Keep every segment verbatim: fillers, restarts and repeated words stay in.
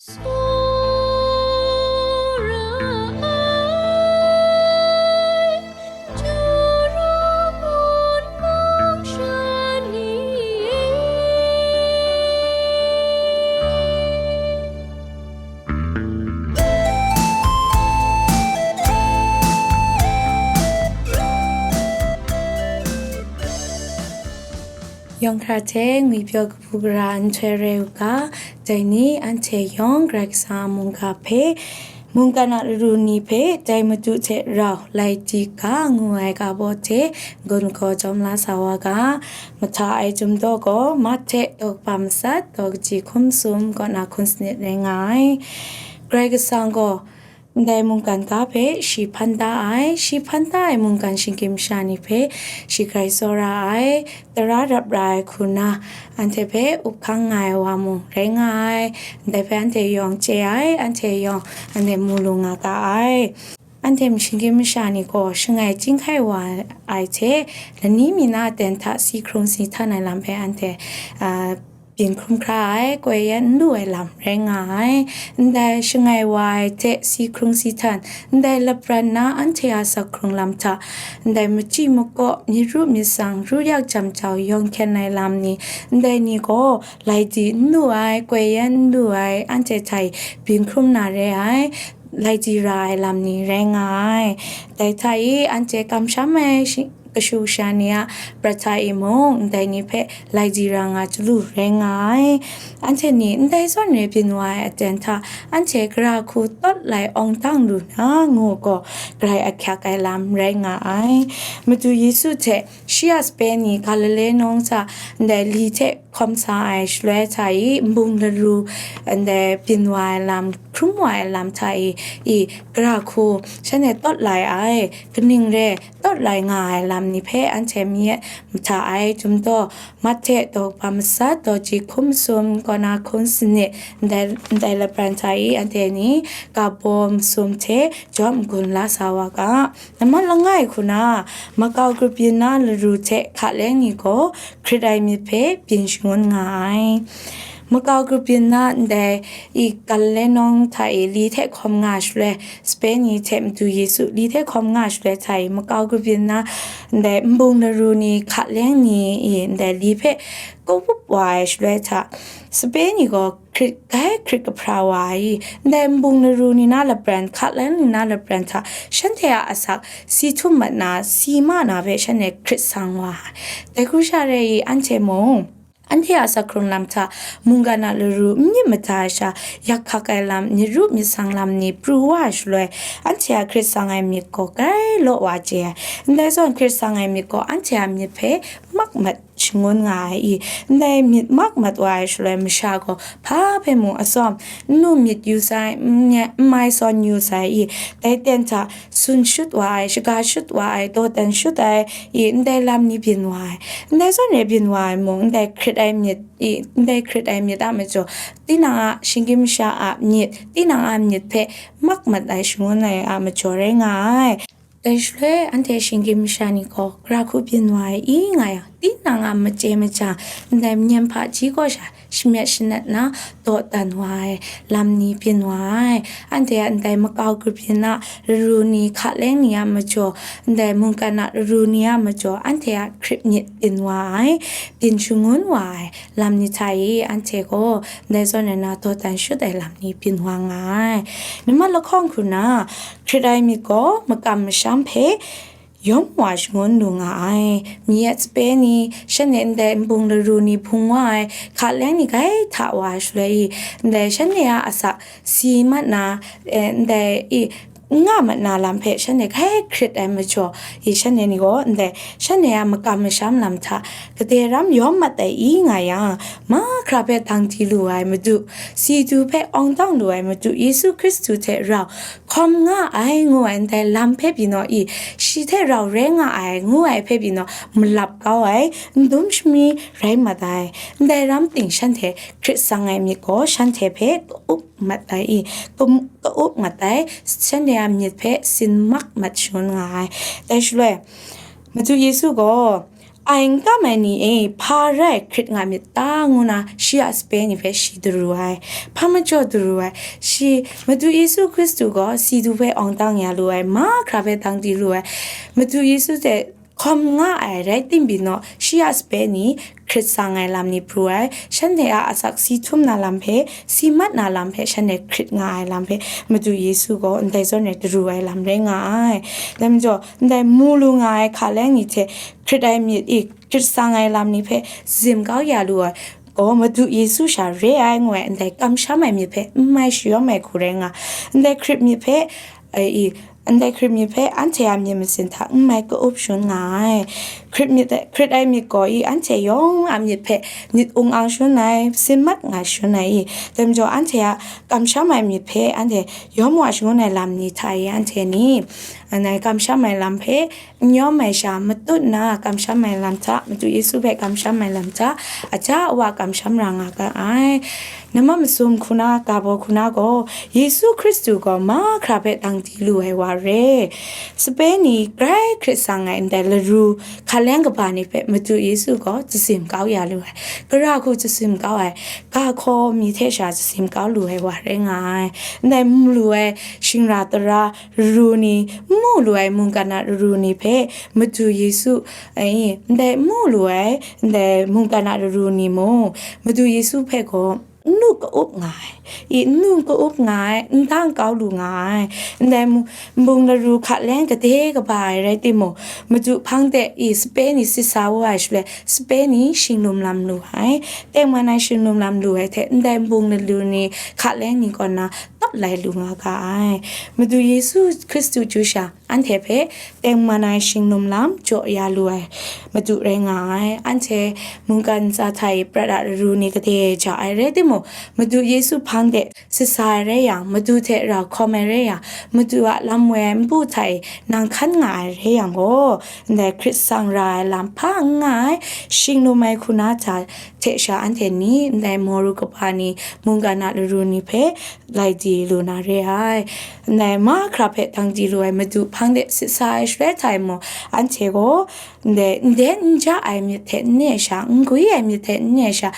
Tsawra ai, Juru mung mung sha ni e. Yawng hkra hte ngwipyaw kabu gara nhtoi rai u ga, dai ni anhte yawng Karai Kasang a mungga hpe, mungkan a laru ni hpe dai Madu hte rau lai di ga ngu ai ga baw hte gun gaw jawm la sa wa ga. Mahta ai Chyum daw gaw Mahte daw kaba matsat, daw kaji hkum sum kaw na hkun sanit rai nga ai. Karai Kasang gaw ndai mungkan ga hpe shi hpan da ai, shi hpan da ai mungkan shinggyim masha ni hpe shi grai tsawra ai, tara rap ra ai hku na, anhte hpe up hkang nga ai wa mung rai nga ai, ndai hpe anhte yawng chye ai, anhte yawng anhte mu lu nga ga ai. Anhte shinggyim masha ni gaw shangai chyinghkai wa ai hte, lani mi na aten hta si hkrung si htan ai lam hpe anhte, a, byin hkrum hkra ai, koi yan n lu ai lam rai nga ai. Ndai shangai wa ai hte si hkrung si htan, ndai lapran na anhte a sak hkrung lam hta, ndai machyi makaw, myit ru myit tsang, ru yak jam jau, yawng hkyen ai lam ni, ndai ni gaw lai di n lu ai, koi yan n lu ai, anhte hta e byin hkrum na re ai, lai di ra ai lam ni rai nga ai. Dai hta e anhte kamsham ai shi-, kashu kasha ni a prat hta e mung, ndai ni hpe lai di ra nga chyalu rai nga ai. Anhte ni ndai zawn re byin wa ai aten hta, anhte gara hku tawt lai awng dang lu na ngu gaw, grai ahkyak ai lam rai nga ai. Madu Yesu hte shi a sape ni Galile nawng hta ndai li hte hkawm sa ai shaloi hta e, nbung laru ndai byin wa ai lam, hkrum wa ai lam hta e, i, gara hku shanhte tawt lai ai, kaning re tawt lai nga ai lam ni hpe anhte mi e mahta ai Chyum daw, Mahte daw kaba matsat, daw kaji hkum sum kaw na hkun sanit, ndai, ndai lapran hta e anhte ni ga baw masum hte jawm n-gun la sa wa ga. Nambat langai hku na, makau grup yin na laru hte hka leng ni gaw hkrit ai myit hpe byin shangun nga ai. Makau grup yin na ndai i Galile nawng hta e li hte hkawm nga shaloi, sape ni hte Madu Yesu li hte hkawm nga shaloi hta e, makau grup yin na ndai nbung laru ni hka leng ni i ndai li hpe kawup wa ai shaloi hta, sape ni gaw hkrit, grai hkrit kahpra wa ai, ndai nbung laru ni na lapran, hka leng ni na lapran hta, shanhte a asak si htum mat na, si ma na hpe shanhte hkrit sang wa ai. Dai hku sha rai i, anhte mung, anhte a sak hkrung lam hta, mungkan a laru n myit mada ai sha, yak hkak ai lam, myit ru myit tsang lam ni pru wa ai shaloi, anhte a hkrit sang ai myit gaw grai law wa chye ai. Ndai zawn hkrit sang ai myit gaw anhte a myit hpe mak mat shangun nga ai i, ndai myit mak mat wa ai shaloi masha gaw hpa hpe mung atsawm, n lu myit yu sai, n mai sawn yu sai i, dai ten hta sun shut wa ai, shaga shut wa ai, dawdan shut ai i, ndai lam ni byin wa ai. Ndai zawn re byin wa ai mung, ndai hkrit ai myit i, ndai hkrit ai myit a majaw, tinang a shinggyim masha a myit, tinang a myit hpe mak mat ai shangun ai a majaw rai nga ai. Dai shaloi, anhte shinggyim masha ni gaw, gara hku byin wa ai i nga yang, tinang a machye maja, ndai myen hpaji kaw sha shamyet shanat na dawdan wa ai lam ni byin wa ai. Anhte a ndai makau grup yin na laru ni, hka leng ni a majaw, ndai mungkan a laru ni a majaw, anhte a hkrit myit byin wa ai, byin shangun wa ai lam ni hta e, anhte gaw ndai zawn rai na dawdan shut ai lam ni byin wa nga ai. Nambat lahkawng hku na, hkrit ai myit gaw makam masham hpe yawm wa shangun lu nga ai. Mi a sape ni, shanhte ndai nbung laru ni hpung wa ai, hka leng ni grai hta wa ai shaloi i, ndai shanhte a asak si mat na, eh, ndai i, n nga mat na lam hpe shanhte grai hkrit ai majaw i, shanhte ni gaw ndai shanhte a makam masham lam hta kadai ram yawm mat ai i nga yang, mahkra hpe dang di lu ai Madu, si du hpe awng dang lu ai Madu Yesu Hkristu hte rau hkawm nga ai ngu ai ndai lam hpe pyi naw i, shi hte rau rai nga ai ngu ai hpe pyi naw malap kau ai, n dum shami rai mat ai. Ndai ram ting shanhte hkrit sang ai myit gaw shanhte hpe ka-up mat ai i, ka-, ka-up mat ai, shanhte a myit hpe sin mak mat shangun nga ai. Dai shaloi, Madu Yesu gaw, Ai n kam ai ni e, hpa rai hkrit nga myit ta, ngu na shi a sape ni hpe shi daru ai, hpa majaw daru ai. Shi, Madu Yesu Hkristu gaw si du hpe awng tang ya lu ai, mahkra hpe dang di lu ai, Madu Yesu hte hkawm nga ai rai tim byin naw, shi a sape ni hkrit sang ai lam ni pru ai, shanhte a asak si htum na lam hpe, si mat na lam hpe, shanhte hkrit nga ai lam hpe, Madu Yesu gaw ndai zawn e daru ai lam rai nga ai. Dai majaw, ndai mu lu nga ai hka leng ni hte hkrit ai myit i, hkrit sang ai lam ni hpe zim kau ya lu ai gaw, Madu Yesu sha re ai ngu ai, ndai kamsham ai myit hpe n mai shayawm ai hku rai nga, ndai hkrit myit hpe, ai i, ndai hkrit myit hpe anhte a myit masin hta n mai ka-up shangun nga ai. Hkrit myit, hkrit ai myit gaw i, anhte yawng a myit hpe myit ung ang shangun ai, sin mat nga shangun ai i, dai majaw anhte a kamsham ai myit hpe anhte yawm wa shangun ai lam ni hta i, anhte ni, anhte kamsham ai lam hpe n yawm ai sha matut nna, kamsham ai lam hta, Madu Yesu hpe kamsham ai lam hta, aja awa kamsham ra nga ga ai. Namma masum hku na, ga baw hku na gaw, Yesu Hkristu gaw mahkra hpe dang di lu ai wa re. Sape ni grai hkrit sang ai ndai laru hkaleng kaba ni hpe Madu Yesu gaw tsatsim kau ya lu ai. Gara hku tsatsim kau ai, ga hkaw mi hte sha tsatsim kau lu ai wa rai nga ai. Ndai mu lu ai shingra tara laru ni, n mu lu ai mungkan a laru ni hpe Madu Yesu, ai, ndai mu lu ai, ndai mungkan a laru ni mung, Madu Yesu hpe gaw n nu ka-up nga ai, i, n nu ka-up nga ai, n dang kau lu nga ai, ndai mu-, nbung laru hkaleng gade kaba ai rai timung, Madu hpang de, i, sape ni sit sa wu ai shaloi, sape ni shinglum lam lu ai, tengman ai shinglum lam lu ai hte, ndai nbung laru ni hkaleng ni kaw na, tawt lai lu nga ga ai. Madu Yesu Hkristu chyu sha, anhte hpe tengman ai shinglum lam jaw ya lu ai Madu rai nga ai. Anhte mungkan ntsa hta i prat a laru ni gade ja ai rai timung, Madu Yesu hpang de sit sa ai rai yang, Madu hte rau hkawm ai rai yang, Madu a lam woi ai npu hta i nang hkan nga ai rai yang gaw, ndai hkrit sang ra ai lam hpa n nga ai, shinglum ai hku na hta hte sha anhte ni ndai maru kaba ni, mungkan a laru ni hpe, lai di lu na re ai. Ndai mahkra hpe dang di lu ai Madu hpang de sit sa ai shaloi hta e mung, anhte gaw ndai nden n ja ai myit hte n ne sha, n gwi ai myit hte n ne sha,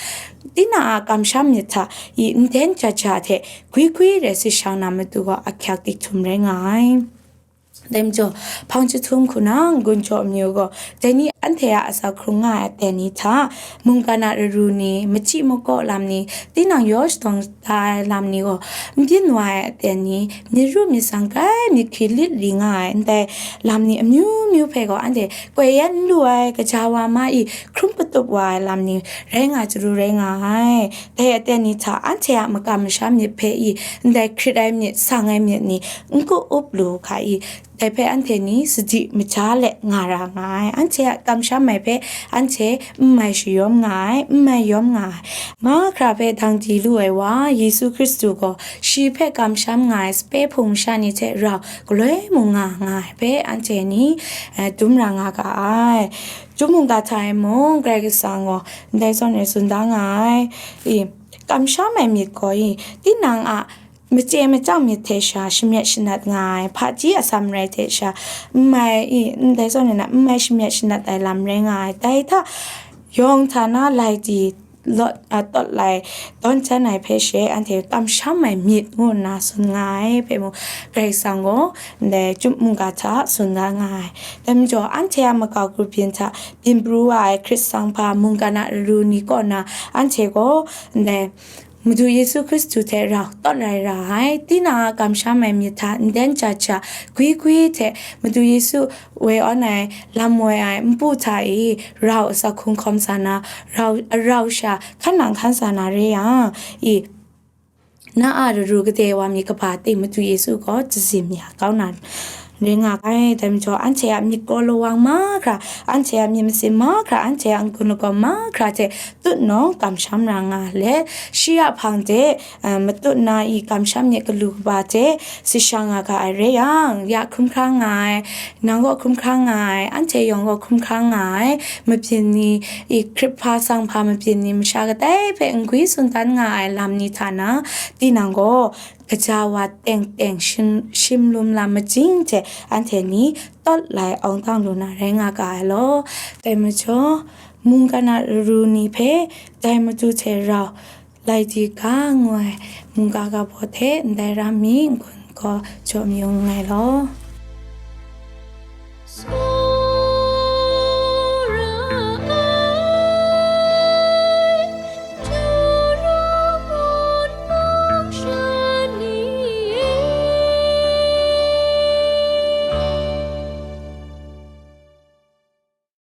tinang a kamsham myit hta i nden ja ja hte gwi gwi re sit shang na Madu gaw ahkyak tik htum rai nga ai. Dai majaw, hpang jahtum hku na n-gun jaw amyu gaw, dai ni anhte a asak hkrung nga ai aten ni hta, mungkan a laru ni, machyi makaw lam ni, tinang yaw shadawng da ai lam ni gaw, n byin wa ai aten ni, myit ru myit tsang grai myit hkri lit li nga ai ndai lam ni amyu myu hpe gaw, anhte koi yan n lu ai, kaja wa ma i hkrum patup wa ai lam ni rai nga chyaru rai nga ai. Dai aten ni hta, anhte a makam masham myit hpe i, ndai hkrit ai myit, sang ai myit ni n ku up lu hka i, dai hpe anhte ni sadi maja let nga ra nga ai. Anhte a kamsham ai hpe anhte n mai shayawm nga ai, n mai yawm nga ai. Mahkra hpe dang di lu ai wa, Yesu Hkristu gaw shi hpe kamsham nga ai sape hpung masha ni hte rau galoi mung nga nga ai hpe anhte ni, eh, dum ra nga ga ai. Chyum mungga hta e mung, Karai Kasang gaw ndai zawn e tsun da nga ai. I, kamsham ai myit gaw i, tinang a machye machyang myit hte sha shamyet shanat nga ai, hpaji atsam rai hte sha, n mai i, ndai zawn e na, n mai shamyet shanat ai lam rai nga ai, dai hta yawng hta na lai di lawt, a, tawt lai, dawn jan ai hpe she anhte kamsham ai myit ngu nna tsun nga ai hpe mung, Karai Kasang gaw ndai chyum mungga hta tsun da nga ai. Dai majaw, anhte a makau grup byin hta byin pru wa ai hkrit sang hpa mungkan a laru ni kaw na, anhte gaw ndai Madu Yesu Hkristu hte rau tawt rai ra ai, tinang a kamsham ai myit hta nden ja ja, gwi gwi hte Madu Yesu woi awn ai, lam woi ai npu hta i rau asak hkrung hkawm sa na, rau, arau sha hkan nang hkan sa na re yang, i, na a laru gade wa mi kaba ting Madu Yesu gaw tsazim ya kau na rai nga ai. Dai majaw, anhte a myit gaw lawang mahkra, anhte a myit masin mahkra, anhte a n-gun lagaw mahkra hte tut nawng kamsham ra nga let, shi a hpang de, eh, matut na i kamsham myit galu kaba hte sit shang nga ga ai rai yang, ya hkrum hkra nga ai, nang gaw hkrum hkra nga ai, anhte yawng gaw hkrum hkra nga ai, mabyin ni, i hkrit hpa sang hpa mabyin ni masha kadai hpe n gwi tsun dan nga ai lam ni hta na, tinang gaw, kaja wa teng teng shim, shim lum lam majing hte anhte ni tawt lai awng tang lu na rai nga ga ai law. Dai majaw, mungkan a ru ni hpe dai matu hte rau lai di ga ngu ai mungga ga baw hte ndai ram mi n-gun gaw jaw mayu nngai law.